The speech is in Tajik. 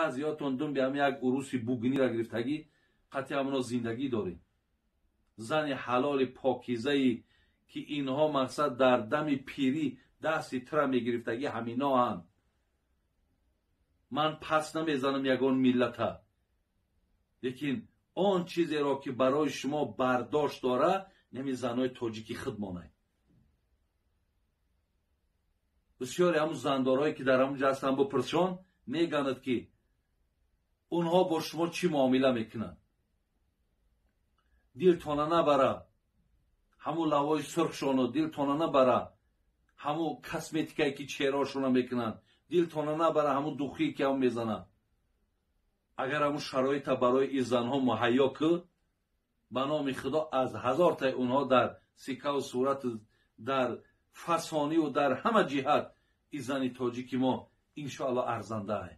Баъзиётон думби ҳам як уруси бугнира гирифтагӣ, қатъи ҳамоно зиндагӣ дорем. Зани ҳалоли покизае, ки инҳо мақсад дар дами пирӣ дасти тира мегирифтагӣ, ҳаминоанд. Ман пас намезанам ягон миллата, лекин он чизеро, ки барои шумо бардошт дора, нами занои тоҷики худ монай. Бисёре ҳамун зандорҳое, ки дар ҳамун ҷо ҳастанд, бипурсшон, мегӯянд, ки онҳо бо шумо чӣ муомила мекунанд. Дилтона набара ҳамун лавои сурхшону, дилтона набара ҳамун косметикае, ки чеҳраошона мекунанд, дилтона набара ҳамун духие, ки ҳам мезананд. Агар ҳамун шароита барои ин занҳо муҳайё кӯ, ба номи Худо, аз ҳазортаи онҳо дар сикаву сурат, дар фасониву дар ҳама ҷиҳат ин зани тоҷики мо иншоалло арзандаа.